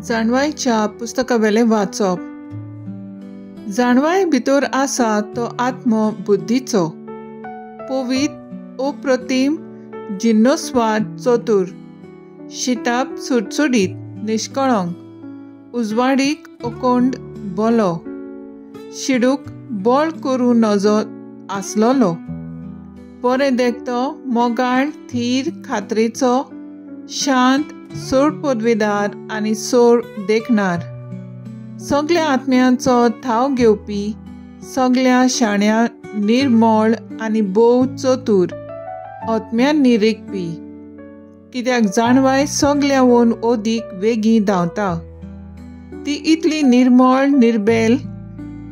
जाणवायच्या पुस्तकावेलें वाचप. जाणवाय भितर आसा तो आत्मो बुद्धीचो, पवीत अप्रतीम जिन्नोस्वाद चतुर, शिताप सुडसुडीत निश्कळंक, उजवाडीक अकोंड बोलो, शिडूक बळ करूं नजो आसलोलो, बरें देखतो, मोगाळ, थीर, खात्रेचो, शांत, सोड पदवेदार आनी सोड देखणार, सगल्या आत्म्यांचो थाव घेवपी, सगल्या शाण्या निर्मळ आनी भोव चतूर आत्म्यांनी रिगपी. कित्याक जाणवाय सगल्यावन अदीक वेगीं धांवता. ती इतली निर्मळ निर्बेल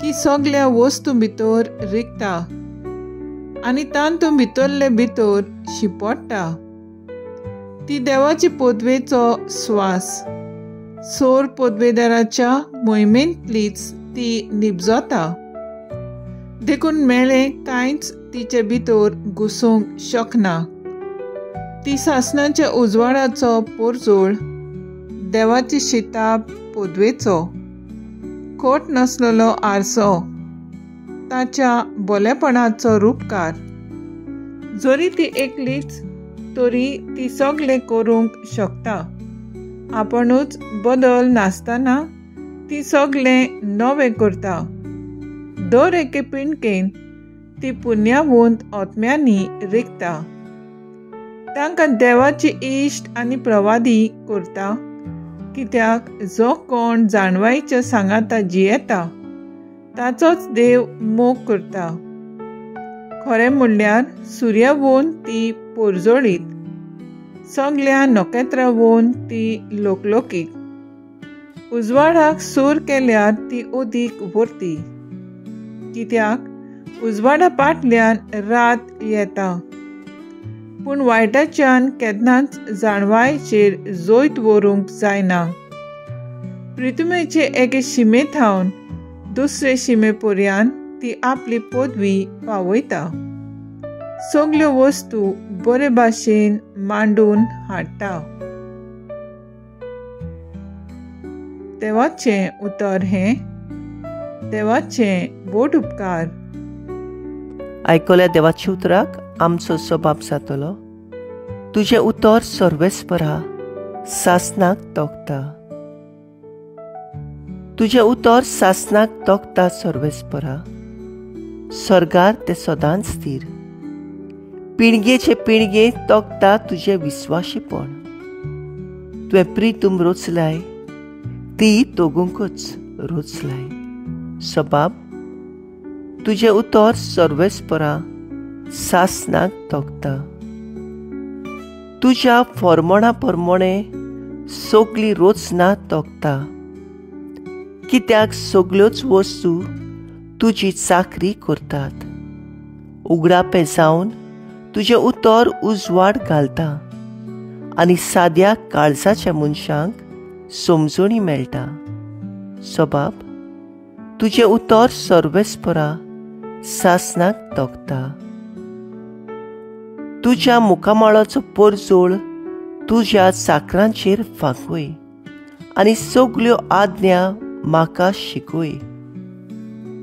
की सगल्या वस्तू भितर रिगता आनी तांतूं भितरले भितर शिंपडटा. ती देवाचे पदवेचो स्वास, सोर पदवेदाराच्या मोहिमेंतलीच ती निपजता. देखून मेळें कांयच तिचे भितर घुसूंक शकना. ती सासणाच्या उजवाडाचो पोरजोळ, देवाची शिताप पदवेचो, खोट नासलेलो आरसो, ताच्या बोलेपणाचो रुपकार. जरी ती एकलीच तरी ती सगळें करूंक शकता. आपणूच बदल नासतना ती सगळें नवें करता. दर एके पिणकेन ती पुण्यावंत आत्म्यांनी रिगता. तांकां देवाची इश्ट आनी प्रवादी करता. कित्याक जो कोण जाणवायच्या सांगाता जियेता ताचोच देव मोग करता. खरें म्हणल्यार सुर्यावून ती पोरजोळीत, सगल्या नखेत्रावून ती लोकलोकीक, उजवाडाक सूर केल्यार ती अदीक व्हरती. कित्याक उजवाडा फाटल्यान रात येता, पूण वायटाच्यान केन्नाच जाणवायचेर जैत व्हरूंक जायना. प्रितुमेचे एके शिमे थावन दुसरे शिमे पर्यंत ती आपली पदवी पावयता. सगल्यो वस्तू बरे भाशेन मांडून हाडटा. देवाचें उतर हें देवाचें व्हड उपकार. आयकल्या देवाच्या उतराक आमचो स्वभाव जातलो. तुजें उतर सर्वेस्परा सासनाक तोखता. तुजें उतर सासनाक तोखता सर्वेस्परा, स्वर्गार तें सदांच स्थीर. पिणगेचे पिणगे तोखता तुजें विस्वाशीपण. तुवें प्रितूम रोचलाय ती तोगूंकच रोचलाय. सबाब तुजें उतर सर्वेस्परा सासनाक तोखता. तुज्या फॉर्मोणा परमोणे सगली रोचना तोखता. कित्याक सगल्योच वस्तू तुजी चाकरी करतात. उगडापे जावन तुजें उतर उजवाड घालता आनी साद्या काळजाच्या मनशांक समजणी मेळटा. सबाब तुजें उतर सर्वेस्परा सासनाक तोखता. तुज्या मुखामळाचो पोरजोळ तुज्या चाकरांचेर फांकय आनी सगल्यो आज्ञा म्हाका शिकय.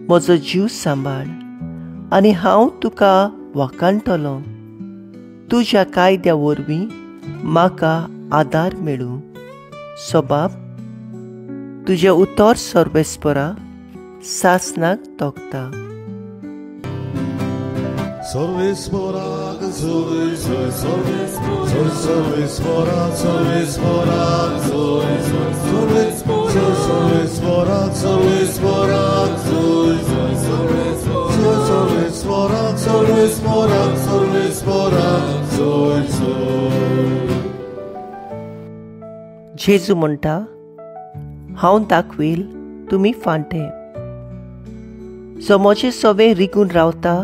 म्हजो जीव सांबाळ आनी हांव तुका वाखाणटलो. तुज्या कायद्या वरवीं म्हाका आदार मेळूं. सबाब तुजें उतर सर्वेस्परा सासनाक तोखता. सर्वेस्पराक जोय जोय सर्वेस्परा सर्वेस्पराक जोय जोय सर्वेस्परा सर्वेस्पराक जोय जोय सर्वेस्परा सर्वेस्पराक सर्वेस्पराक जोय जोय. जेजू म्हणटा, हांव दाखवील तुमी फांटे. जो म्हजे सवे रिगून रावता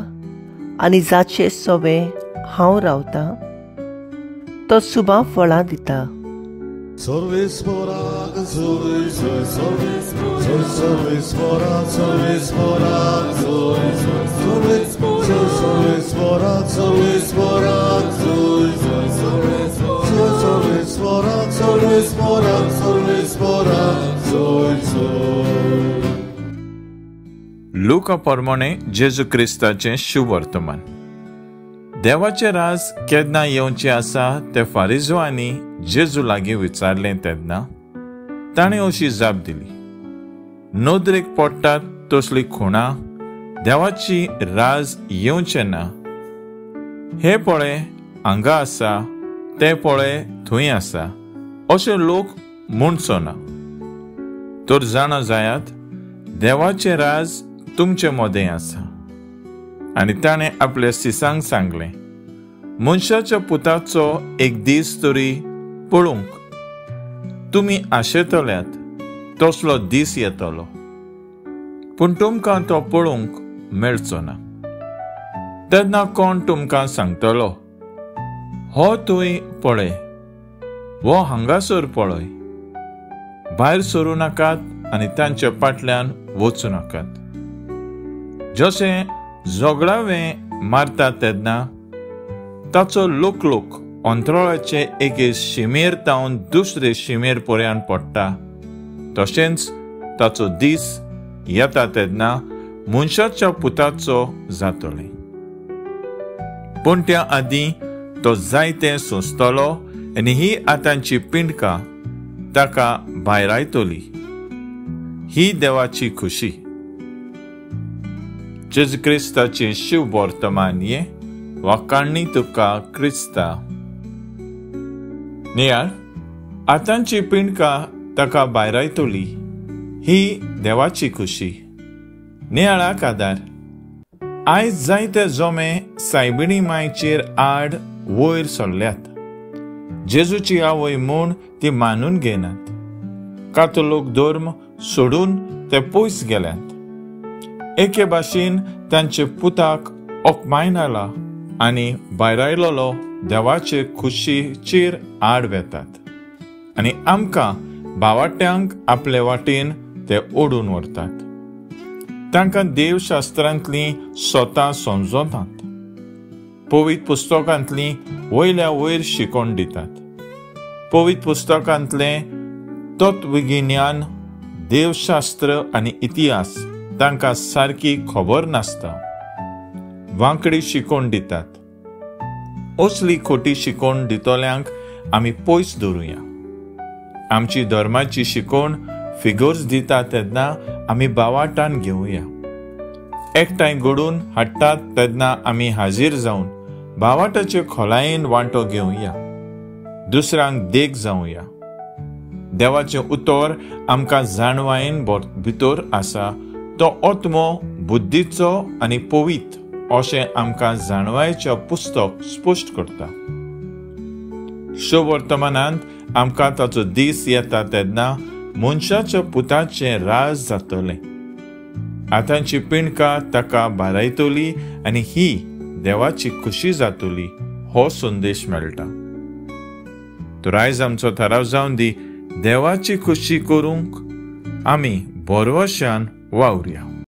आनी जाचे सवे हांव रावता तो सुबा फळां दिता. सर्वेस्पराक जोय जोय सर्वेस्परा सर्वेस्पराक जोय जोय सर्वेस्परा सर्वेस्पराक जोय जोय सर्वेस्परा सर्वेस्पराक सर्वेस्पराक लुका प्रमाणे जेजू क्रिस्ताचें शुभवर्तमान. देवाचें राज केन्ना येवचें आसा तें फारिजवांनी जेजू लागीं विचारलें तेन्ना ताणें अशी जाप दिली, नदरेक पडटात तसली खुणां देवाची राज येवचें ना. हे पळय हांगा आसा, तें पळय थंय आसा अशें लोक म्हणचो ना. तर जाणा जायात, देवाचें राज तुमचे मदें आसा. आनी ताणें आपल्या सिसांक सांगलें, मनशाच्या पुताचो एक दीस तरी पळोवंक तुमी आशेतल्यात तसलो दीस येतलो, पूण तुमकां तो पळोवंक मेळचो ना. तेन्ना कोण तुमकां सांगतलो, हो थंय पळय, हो हांगासर पळय, भायर सरूं नाकात आनी तांच्या फाटल्यान वचूं नाकात. जशें झगडावें मारता तेन्ना ताचो लोकलोक अंतराळाचे एके शिमेर तावन दुसरे शिमेर पर्यंत पडटा, तशेंच ताचो दीस येता तेन्ना मनशाच्या पुताचो जातलें. पूण त्या आदीं तो जायतें सोंसतलो आनी ही आतांची पिंडकां ताका भायरायतली. ही देवाची खुशी. जेजू क्रिस्ताचें शिववर्तमान हें वाखाणणी तुका क्रिस्ता. नियाळ, आतांची पिंडकां ताका भायरायतली ही देवाची खुशी. नियाळाक आदार. आयज जायते जोमे सायबिणी मायचेर आड वयर सरल्यात. जेजूची आवय म्हूण ती मानून घेनात. कातोलोक धर्म सोडून ते पयस गेल्यात. एके भाशेन तांचे पुताक अपमानाला आनी भायरायलोलो देवाचे खुशीचेर आड वेतात आनी आमकां भावाट्यांक आपले वाटेन ते ओडून व्हरतात. तांकां देवशास्त्रांतलीं स्वता समजतात, पवित्र पुस्तकांतलीं वयल्या वयर शिकोवन दितात. पवित्र पुस्तकांतलें तत्वगिन्यान, देवशास्त्र आनी इतिहास तांकां सारकी खबर नासता. वांकडी शिकोवन दितात. असली खोटी शिकोवन दितल्यांक आमी पयस दवरुया. आमची धर्माची शिकोवण फिगर्स दिता तेन्ना आमी बावाटान घेवया. एकठांय घडून हाडटात तेन्ना आमी हाजीर जावन बावाटाचे खोलायेन वांटो घेवया. दुसऱ्यांक देख जावया. देवाचें उतर आमकां जाणवायेन भितर आसा तो आत्मो बुद्धीचो आनी पवित्र अशें आमकां जाणवायेचें पुस्तक स्पश्ट करता. शुभवर्तमानांत आमकां ताचो दीस येता तेन्ना मनशाच्या पुताचें राज जातलें. आतांची पिंडकां ताका भारायतली आनी ही देवाची खुशी जातली हो संदेश मेळटा. तर आयज आमचो थाराव जावन दी, देवाची खुशी करूंक आमी भरवशान वावरुया.